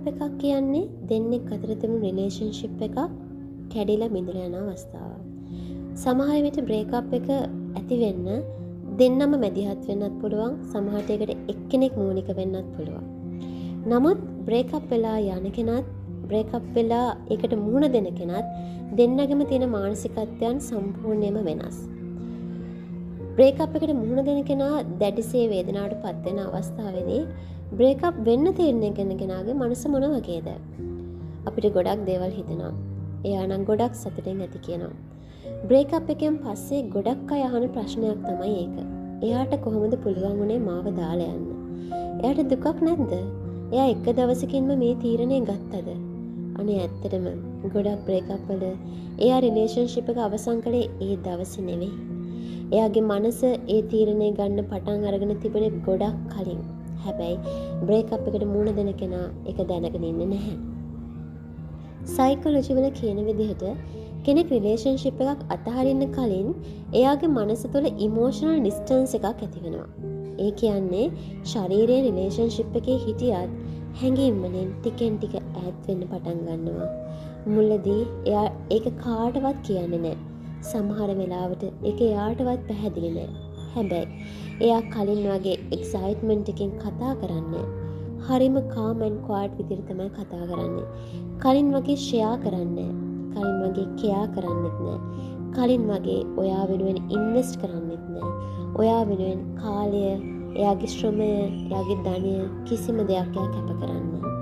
බ්‍රේක්අප් එකක් කියන්නේ දෙන්නෙක් අතර තිබුණු රිලේෂන්ෂිප් එකක් කැඩිලා බිඳලා යන අවස්ථාවක්. සමහර විට බ්‍රේක්අප් එක ඇති වෙන්න දෙන්නම මැදිහත් වෙන්නත් පුළුවන්, සමහරට ඒකට එක්කෙනෙක් මූලික වෙන්නත් පුළුවන්. නමුත් බ්‍රේක්අප් වෙලා යන කෙනත් බ්‍රේක්අප් වෙලා ඒකට මුහුණ දෙන කෙනත් දෙන්නගෙම තියෙන මානසිකත්වයන් සම්පූර්ණයෙන්ම වෙනස්. බ්‍රේක්අප් එකට මුහුණ දෙන කෙනා දැඩිසේ වේදනාවට පත් වෙන අවස්ථාවේදී බ්‍රේක්අප් වෙන්න තීරණය කරන කෙනාගේ මනස මොන වගේද? අපිට ගොඩක් දේවල් හිතෙනවා. එයා නම් ගොඩක් සතුටින් ඇති කියනවා. බ්‍රේක්අප් එකෙන් පස්සේ ගොඩක් අය අහන ප්‍රශ්නයක් තමයි ඒක. එයාට කොහොමද පුළුවන් වුණේ මාව දාලා යන්න? එයාට දුකක් නැද්ද? එයා එක දවසකින්ම මේ තීරණය ගත්තද? අනේ ඇත්තටම ගොඩක් බ්‍රේක්අප් වල එයා රිලේෂන්ෂිප් එක අවසන් කළේ ඒ දවසේ නෙවෙයි. එයාගේ මනස ඒ තීරණය ගන්න පටන් අරගෙන තිබුණේ ගොඩක් කලින්. හැබැයි බ්‍රේක්අප් එකට මුහුණ දෙන කෙනා ඒක දැනගෙන ඉන්නේ නැහැ. සයිකොලොජි වල කියන විදිහට කෙනෙක් රිලේෂන්ෂිප් එකක් අතහරින්න කලින් එයාගේ මනස තුළ ඉමෝෂනල් ඩිස්ටන්ස් එකක් ඇති වෙනවා. ඒ කියන්නේ ශරීරයේ රිලේෂන්ෂිප් එකේ හිටියත් හැඟීම් වලින් ටිකෙන් ටික ඈත් වෙන්න පටන් ගන්නවා. මුලදී එයා ඒක කාටවත් කියන්නේ නැහැ. සමහර වෙලාවට ඒක එයාටවත් පැහැදිලි නෑ. හැබැයි එයා කලින් වගේ එක්සයිට්මන්ට් එකකින් කතා කරන්නේ හරිම කාම් ඇන්ඩ් ක්වයට් විදිහට තමයි කතා කරන්නේ. කලින් වගේ ෂෙයා කරන්නේ, කලින් වගේ කෙයා කරන්නෙත් නෑ. කලින් වගේ ඔයා වෙනුවෙන් ඉන්වෙස්ට් කරන්නෙත් නෑ. ඔයා වෙනුවෙන් කාලය, එයාගේ ශ්‍රමය, එයාගේ ධනය කිසිම දෙයක් එයා කැප කරන්නේ නෑ.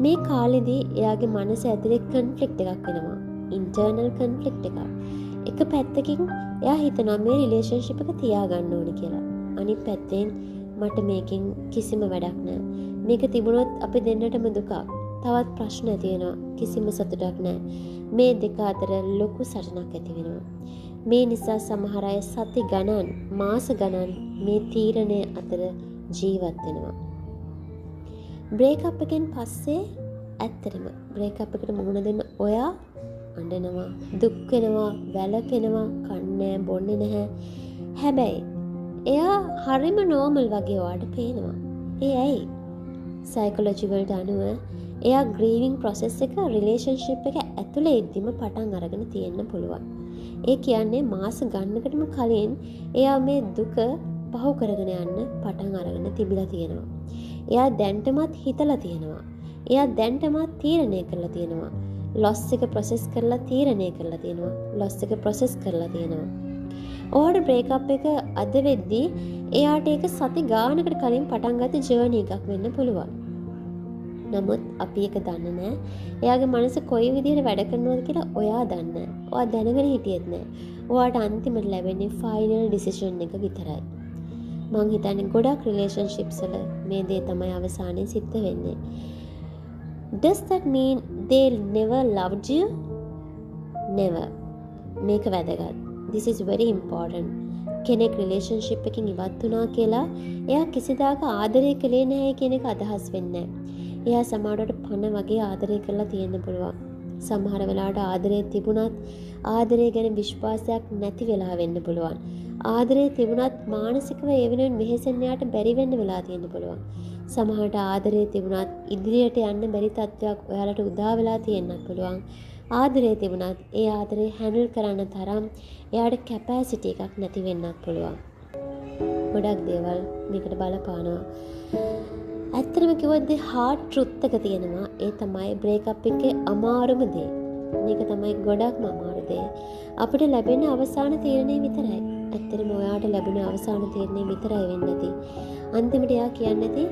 මේ කාලෙදී එයාගේ මනස ඇතුලේ කන්ෆ්ලික්ට් එකක් වෙනවා. ඉන්ටර්නල් කන්ෆ්ලික්ට් එකක්. එක පැත්තකින් එයා හිතනවා මේ රිලේෂන්ෂිප් එක තියාගන්න ඕනේ කියලා. අනිත් පැත්තෙන් මට මේකෙන් කිසිම වැඩක් නෑ. මේක තිබුණොත් අපි දෙන්නටම දුකක්. තවත් ප්‍රශ්න ඇති වෙනවා. කිසිම සතුටක් නෑ. මේ දෙක අතර ලොකු සටනක් ඇති වෙනවා. මේ නිසා සමහර අය සති ගණන්, මාස ගණන් මේ තීරණය අතර ජීවත් වෙනවා. බ්‍රේක්අප් එකෙන් පස්සේ ඇත්තටම බ්‍රේක්අප් එකට මුහුණ දෙන්න ඔයා අඬනවා, දුක් වෙනවා, වැළපෙනවා, කන්නේ බොන්නේ නැහැ. හැබැයි එයා හරිම නෝමල් වගේ ඔයාට පේනවා. ඒ ඇයි? සයිකොලොජි වලට අනුව එයා ග්‍රීවිං ප්‍රොසෙස් එක රිලේෂන්ෂිප් එක ඇතුලේ ඉද්දිම පටන් අරගෙන තියෙන්න පුළුවන්. ඒ කියන්නේ මාස ගණනකටම කලින් එයා මේ දුක පහු කරගෙන යන්න පටන් අරගෙන තිබිලා තියෙනවා. එයා දැන්ටමත් හිතලා තියෙනවා. එයා දැන්ටමත් තීරණය කරලා තියෙනවා. ලොස් එක ප්‍රොසෙස් කරලා තීරණය කරලා තියෙනවා. ලොස් එක ප්‍රොසෙස් කරලා තියෙනවා. ඔයාට බ්‍රේක්අප් එක අද වෙද්දී එයාට ඒක සති ගානකට කලින් පටන් ගත්ත ජර්නි එකක් වෙන්න පුළුවන්. නමුත් අපි ඒක දන්නේ නෑ. එයාගේ මනස කොයි විදිහට වැඩ කරනවද කියලා ඔයා දන්නේ නෑ. ඔයා දැනගෙන හිටියෙත් නෑ. ඔයාට අන්තිමට ලැබෙන්නේ ෆයිනල් ඩිසිෂන් එක විතරයි. මං හිතන්නේ ගොඩක් රිලේෂන්ෂිප්ස් වල මේ දේ තමයි අවසානයේ සිද්ධ වෙන්නේ. Does that mean they never loved you? Never. මේක වැදගත්. This is very important. කෙනෙක් රිලේෂන්ෂිප් එකකින් ඉවත් වුණා කියලා එයා කිසිදාක ආදරය කළේ නැහැ කියන එක අදහස් වෙන්නේ නැහැ. එයා සමහරවිට පණ වගේ ආදරය කරලා තියෙන්න පුළුවන්. සමහර වෙලාවට ආදරය තිබුණත් ආදරය ගැන විශ්වාසයක් නැති වෙලා වෙන්න පුළුවන්. ආදරය තිබුණත් මානසිකව ඒ වෙනුවෙන් වෙහෙසෙන්න යාට බැරි වෙන්න වෙලා තියෙන්න පුළුවන්. සමහරට ආදරය තිබුණත් ඉදිරියට යන්න බැරි තත්ත්වයක් ඔයාලට උදා වෙලා තියෙන්නත් පුළුවන්. ආදරය තිබුණත් ඒ ආදරය හැන්ඩල් කරන්න තරම් එයාට කැපැසිටි එකක් නැති වෙන්නත් පුළුවන්. ගොඩක් දේවල් මේකට බලපානවා. ඇත්තටම කිව්වොත් ද හાર્ඩ් ට්‍රුත් එක තියෙනවා. ඒ තමයි බ්‍රේක්අප් එකේ අමාරුම දේ. මේක තමයි ගොඩක්ම අමාරු දේ. අපිට ලැබෙන අවසාන තීරණය විතරයි. ඇත්තටම ඔයාට ලැබුණ අවසාන තීරණය විතරයි වෙන්නේ නැති. අන්තිමට එයා කියන්නේ නැති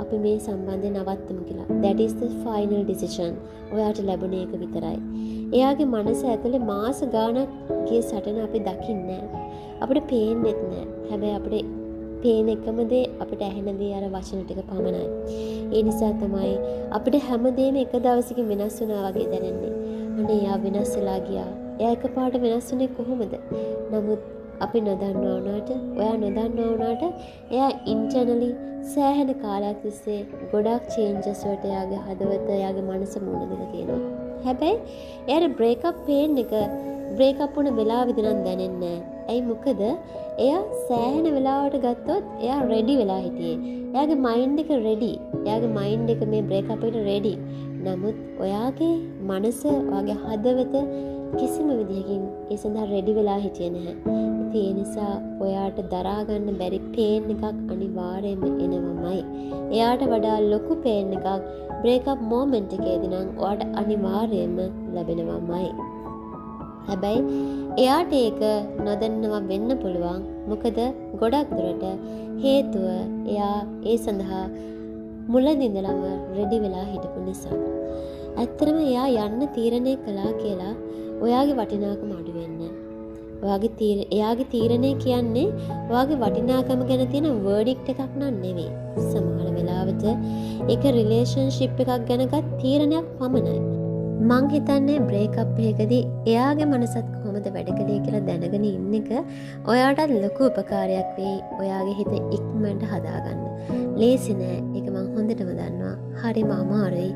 අපි මේ සම්බන්ධය නවත්තමු කියලා. That is the final decision. ඔයාට ලැබුණ එක විතරයි. එයාගේ මනස ඇතුලේ මාස ගාණක් ගිය සටන අපි දකින්නේ නැහැ. අපිට පේන්නෙත් නැහැ. හැබැයි අපිට පේන එකම දේ අපිට ඇහෙන දේ අර වචන ටික පමණයි. ඒ නිසා තමයි අපිට හැමදේම එක දවසකින් වෙනස් වුණා වගේ දැනෙන්නේ. අනේ එයා වෙනස් වෙලා ගියා. එයා එකපාරට වෙනස් වුණේ කොහොමද? නමුත් අපි නොදන්නවා වුණාට, ඔයා නොදන්නවා වුණාට එයා ඉන්ටර්නලි සෑහෙන කාලයක් තිස්සේ ගොඩක් චේන්ජස් වලට එයාගේ හදවත, එයාගේ මනස මුහුණ දීලා තියෙනවා. හැබැයි එයාට බ්‍රේක්අප් පේන් එක බ්‍රේක්අප් වුණ වෙලාවෙදි නම් දැනෙන්නේ නැහැ. ඇයි මොකද එයා සෑහෙන වෙලාවට ගත්තොත් එයා රෙඩි වෙලා හිටියේ. එයාගේ මයින්ඩ් එක රෙඩි. එයාගේ මයින්ඩ් එක මේ බ්‍රේක් අප් එකට රෙඩි. නමුත් ඔයාගේ මනස, ඔයාගේ හදවත කිසිම විදිහකින් ඒ සඳහා රෙඩි වෙලා හිටියේ නැහැ. ඉතින් ඒ නිසා ඔයාට දරා ගන්න බැරි පේන් එකක් අනිවාර්යයෙන්ම එනවමයි. එයාට වඩා ලොකු පේන් එකක් බ්‍රේක් අප් මොමන්ට් එකේදී නම් ඔයාට අනිවාර්යයෙන්ම ලැබෙනවමයි. හැබැයි එයාට ඒක නොදැන්නවා වෙන්න පුළුවන්. මොකද ගොඩක් දුරට හේතුව එයා ඒ සඳහා මුලදී ඉඳලම රෙඩි වෙලා හිටපු නිසා. ඇත්තටම එයා යන්න තීරණය කළා කියලා ඔයාගේ වටිනාකම අඩු වෙන්නේ. එයාගේ තීරණය කියන්නේ ඔයාගේ වටිනාකම ගැන තියෙන වර්ඩික්ට් එකක් නන් නෙවෙයි. සමහර වෙලාවට ඒක රිලේෂන්ෂිප් එකක් ගැන ගත් තීරණයක් පමණයි. මං හිතන්නේ බ්‍රේක් අප් එකකදී එයාගේ මනසත් කොහොමද වැඩ කළේ කියලා දැනගෙන ඉන්න එක ඔයාටත් ලොකු උපකාරයක් වෙයි ඔයාගේ හිත ඉක්මනට හදාගන්න. ලේසි නෑ, ඒක මං හොඳටම දන්නවා. හරිම අමාරුයි.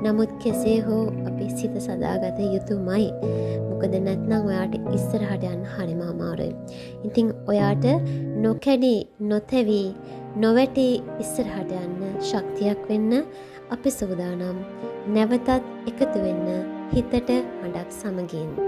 නමුත් කෙසේ හෝ අපි සිත සදාගත යුතුමයි. මොකද නැත්නම් ඔයාට ඉස්සරහට යන්න හරිම අමාරුයි. ඉතින් ඔයාට නොකැඩී, නොතැවී, නොවැටී ඉස්සරහට යන්න ශක්තියක් වෙන්න අපි සූදානම්. නැවතත් එකතු වෙන්න හිතට හඬක් සමගින්.